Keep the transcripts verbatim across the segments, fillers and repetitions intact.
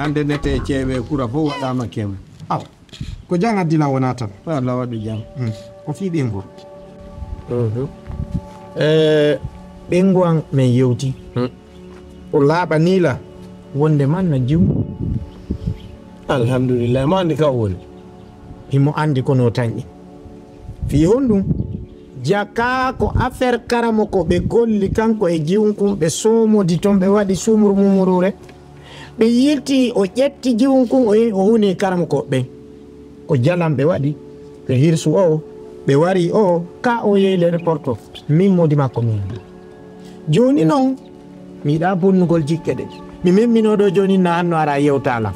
Hannde nete e ceewe kura fof waɗaama kewal. Awa, ko jam addi lan wonaa tan. Yo Allah waɗu jam. Hmm. Ko fii ɓiyngu. Mhm. E ɓiyngu an men yewti. Hmm. O laaɓanii la wonde man na jiw. Alhamdulillah, mo anndi ka o woni. Himo anndi kono o tanƴi. Fii honɗum? Jaka ko affaire karamoko ɓe golli kanko e jiwunkun, ɓe soomodi ton, ɓe waɗi sumru mumurure. Ɓe yilti, o ƴetti jiwunkun, o yehi, o huni karamoko ɓen. Ko jalan ɓe waɗi, ɓe hirsu o, ɓe wari o, ka o yehi le porto. Min modi makko min. Jooni non, mi yiɗaa bonnugol jikke ɗe. Mi memminoo ɗoo jooni inna hanno ara yewtaa lan.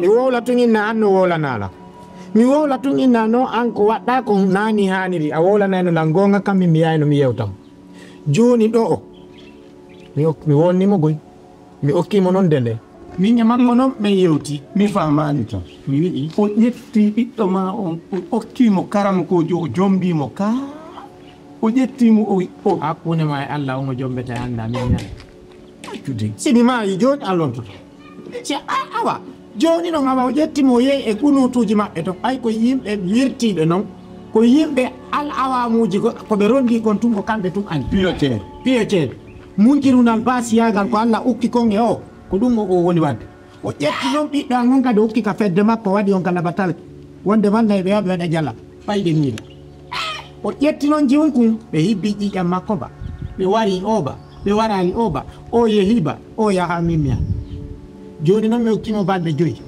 Mi wowla tun inna hanno wowlanaa lan. Mi wowla tun inna non an ko waɗɗaa kon naani haaniri. A wowlanayno lan goonga kam min mi yaayno mi yewta mo. Jooni ɗoo, mi ok-, mi wonni mo goy. Mi okkii mo non dele. Min e makko non men yewti. Mi faamaali ton. Mi wi'i. O ƴetti ɓiɗɗo maa on, o okkii mo karamokoojo, o jombii mo kaa. O ƴetti mo, o, o. Hakkunde maa e Allah, on o jombete hannde, a min nani. Accude. Si mi maayi jooni, a lontoto. Si a, awa, jooni non, awa, o ƴetti mo, o yehi e kunuutuuji maɓɓe ton. Ay, ko yimɓe wirtiiɓe non, ko yimɓe al awamuuji ko, ko ɓe ronndii kon tun, ko kamɓe tun anndi. Piyo ceede. Piyo ceede. Munkirunal baasiyaagal ko Allah ukki kon e o, ko ɗum o, o woni waɗde. O ƴetti non ɓiɗɗo an on kadi, o hokki ka fedde makko, waɗi on ka labatal. Wonde man nayi ɓe yaha ɓe waɗa jala, ɓay ɓe miila. O ƴetti non jiwun kun, ɓe hibbi ƴiiƴam makko ba. Ɓe wari o ba, ɓe waraali o ba, o yehi ba, o yaha mimmiya. Jooni non mi hokki mo balɗe joyi.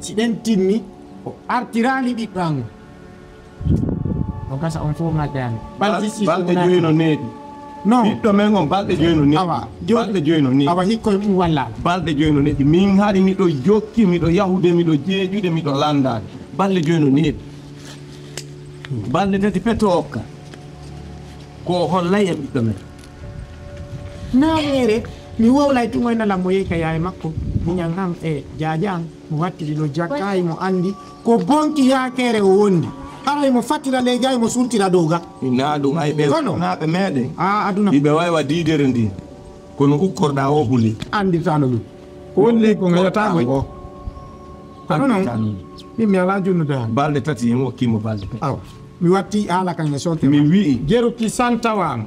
Si ɗen timmi, o artiraali ɓiɗɗo an on. On kasa on fof ngaddaani. Bal-, balɗe joyi no neeɓi. Non. Ɓiɗɗo men on, balɗe joyi no neeɓi. Awa, jooni, balɗe joyi no neeɓi. Awa, hikkoye mum walla. Balɗe joyi no neeɓi. Min hari miɗo jokki, miɗo yahude, miɗo jeeƴude, miɗo lanndaade. Balɗe joyi no neeɓi. Balɗe tati petto okka. Ko o hollay e ɓiɗɗo men. Naaweere, mi wowlay tun o ina lammo yehi ka yaye makko. Miñan an e jaaja an. Mo wattiri ɗo jakkayi mo anndi ko bonki yaakere o wondi. Haray mo fattira ley gayi mo surtira dow ga. Ina ɗum ay ɓe kono naaɓe meɗen. A aduna. Iɓe waywa diidere ndi. Kono ukkorɗa o huli. Andirtano ɗum. Ko woni ley ko ngayata ko. Kono non, min mi ala junnude han. Balɗe tati, mi hokkimo balɗe tati. Awa. Mi watti haala kan e soke. Mi wi'i. Jeru ki santawa am.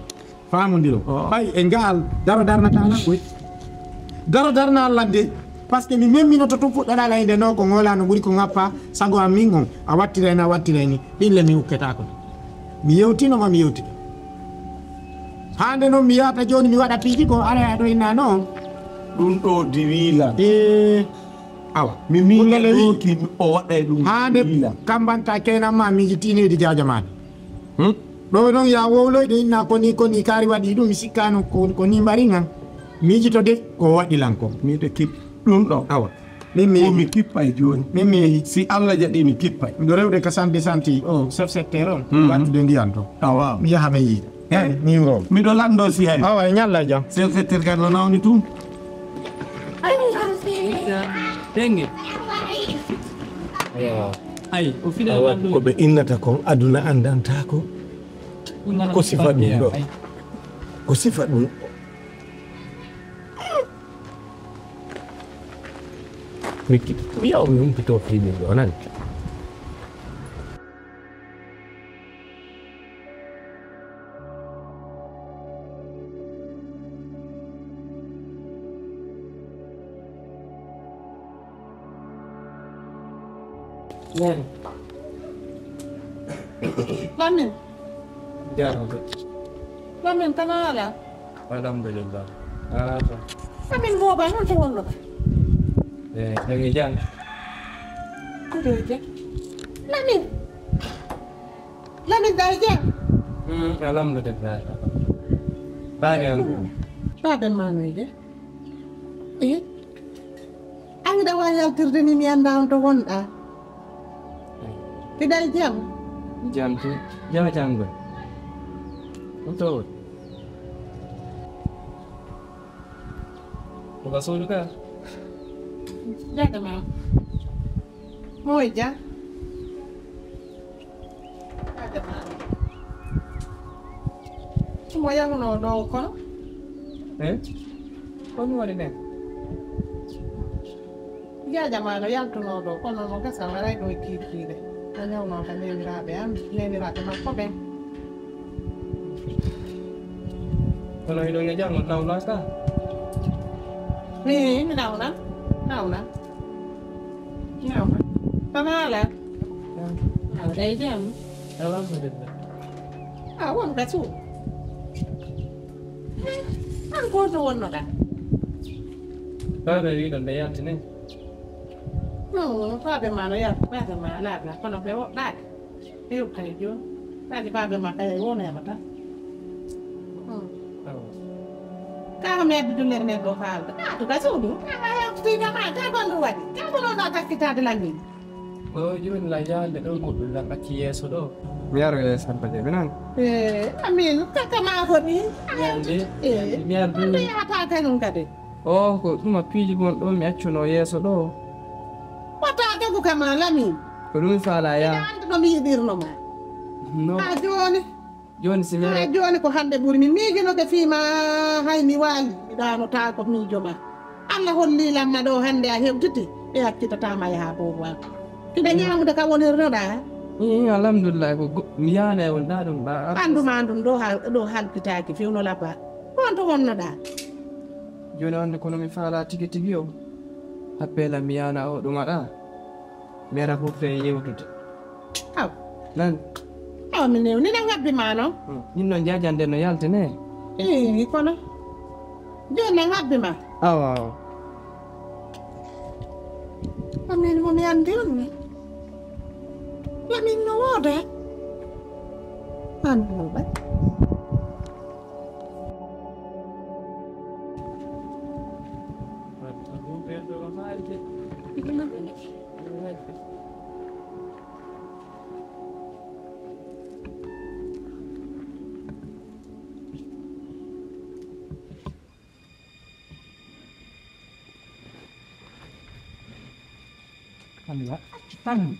Faamondiro. Oh. Ɓay e ngaal daro darnata lan koy. Daro darna lan de. Parce que mi memminoto tun fuɗɗoɗa lan inde no ko ngola no ɓuri ko ngappa sago am min on. A wattiray na wattiray ni. Ɗin le mi ukketako. Mi yewtino ma mi yewtino. Hande non mi yahata jooni mi waɗa piiji ko ara ya ɗo inna non. Ɗum ɗo diwila. Eh. Awa. Mi mi ɗoki o waɗay ɗum. Hande diwila. Kambanta kenan ma miiji tineedi jajamaani. Hmm? Ɗo non ya wowloyde inna ko ni, ko ni kaari waɗi ɗum, mi sikkano ko, ko ni mbaringan. Miijito de ko waɗi lan ko. Miɗo kip ɗum ɗo. Awa. Min mi ko mi kippay jooni. Min mi si Allah jaɓi mi kippay. Miɗo rewde ka sante santi o chef secteur on. Mhm. Wattude ndiyan to. Awa. Mi yaha mi yiida. Eh, mi wuro. Miɗo lanndo si hay. Awa, e ñalla e jam. Chef secteur kan no nawni tum. Denge. Ay, o fina awa, lanndo. Ko ɓe innata kon aduna anndantaako. Ko sifa ɗum ɗo? Ko sifa ɗum ɗo? Mi ki-, mi yaw mi humpito fii ɗum ɗo, nani? Lamin. Jarama. Lamin, kana ala? Alhamdulillah. Ah, to. Lamin, booba, non to wonno ba? Eh, ngi jang. Ko do je? Lamin. Lamin, da je? Hmm, alhamdulillah. Ba ya. Ba ben ma no je? Eh? An hiɗa waawi yaltirde ni mi anndaa on to wonɗaa. Hiɗa e jam? Jam tun. Jam e jam ngol. Ɗum to woni. Ko ka suudu ka? Jaɗa ma. Moy ja? Mo yahuno ɗo kono? Eh? Ko mi waɗi nden? Yaaja ma no yaltunoo ɗo, kono mo gasa waray ɗo e kiikiiɗe. A ñawnoo ka neeniraaɓe am, neeniraaɓe makko ɓen. Kono hiɗon e jam, on nawnaaka? Ee, mi nawna, nawna, nawna. Tana ala. Awa ɗay jam. Alhamdulillah. A won ka suudu. An ko to wonnoɗaa? Baaba wiɗon ɓe yaltini. No, baabe ma no yalti, baabe ma alaa ɗaa, kono ɓe woɗɗaaki. Ɓe yottaaki jooni. Kadi baabe ma kay wonema tan. Hmm. Awa. Ka ko mi addi dullere nden ɗo faalde. Ka to ka suudu. Ka ka yalti ka ma, ka ko ndu waɗi. Ka ko non ɗo takkitaade lan min. O jooni la yaalde ɗon ko ɗum lan acci yeeso ɗo. Mi yaro yeeso Samba Jebi nan. Eh, amin, kaka ma ko ni. Yande, eh, yande, mi yaro ɗum. Yahata kanum kadi. O, ko ɗum a piiji mon ɗo mi accuno yeeso ɗo. Wata dogu kama Lamin. Ko ɗum faala ya. Ina andi no mi yiɗirno ma. No. Ha jooni. Jooni si mi ha jooni ko hande ɓuri mi miijunoke fii ma hay mi waali. Mi ɗaanotaako miijo ma. Allah holli lamma ɗo hande a hewtiti. Ɓe accitata ma yaha boobu am. Hiɗa ñaamude ka wonirnoɗa? Ii, alhamdulillah, ko go-, mi yaana e won ɗa ɗum ɗa. Ɓandu ma ndun ɗo hal-, ɗo halkitaaki few no labba. Ko on to wonnoɗa? Jooni on kono mi faala tigi tigi o. Happela mi yaana o ɗum aɗa. Mi ara fof e yewtude. Aw. Nan. Aw, mi newni na ngabbi ma non. Hmm. Min non jaajande no yaltine. Ii, kono. Jooni na ngabbi ma. Awa, awa. Amin mo mi andi on ni. Lamin no woode. An mo ba. Tan.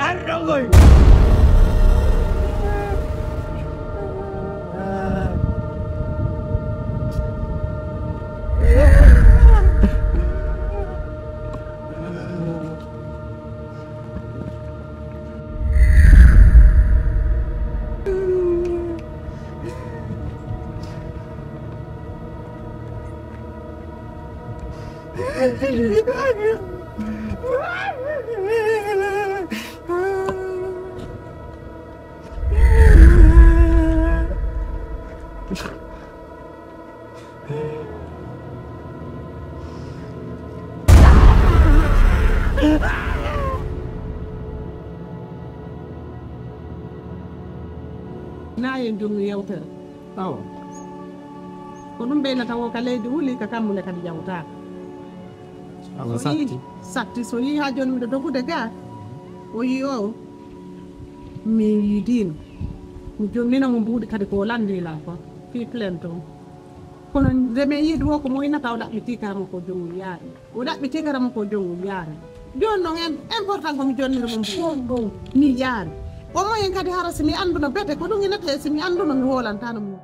Arɗo ngoy. Na en ɗum yewtere. Awa. Ko ɗum ɓeynata wo ka leydi wuli ka kammu nde kadi jawtaaka. Allah satti. Satti so yii haa jooni miɗo dogude ga o yii o mi yiidiino. Mi jonnina mo mbuuɗi kadi ko o lanndii lan ko fii plainte o. Kono nde min yiidi wo ko mo innata o ɗaɓɓitii kara mo ko jonngu yaari o ɗaɓɓitii kara mo ko jonngu yaari. Jooni noon en important ko mi jonniri mo mbuuɗi mi yaari. O moyen kadi hara si mi annduno bete ko ɗum innata e si mi annduno mi hoolantano mo.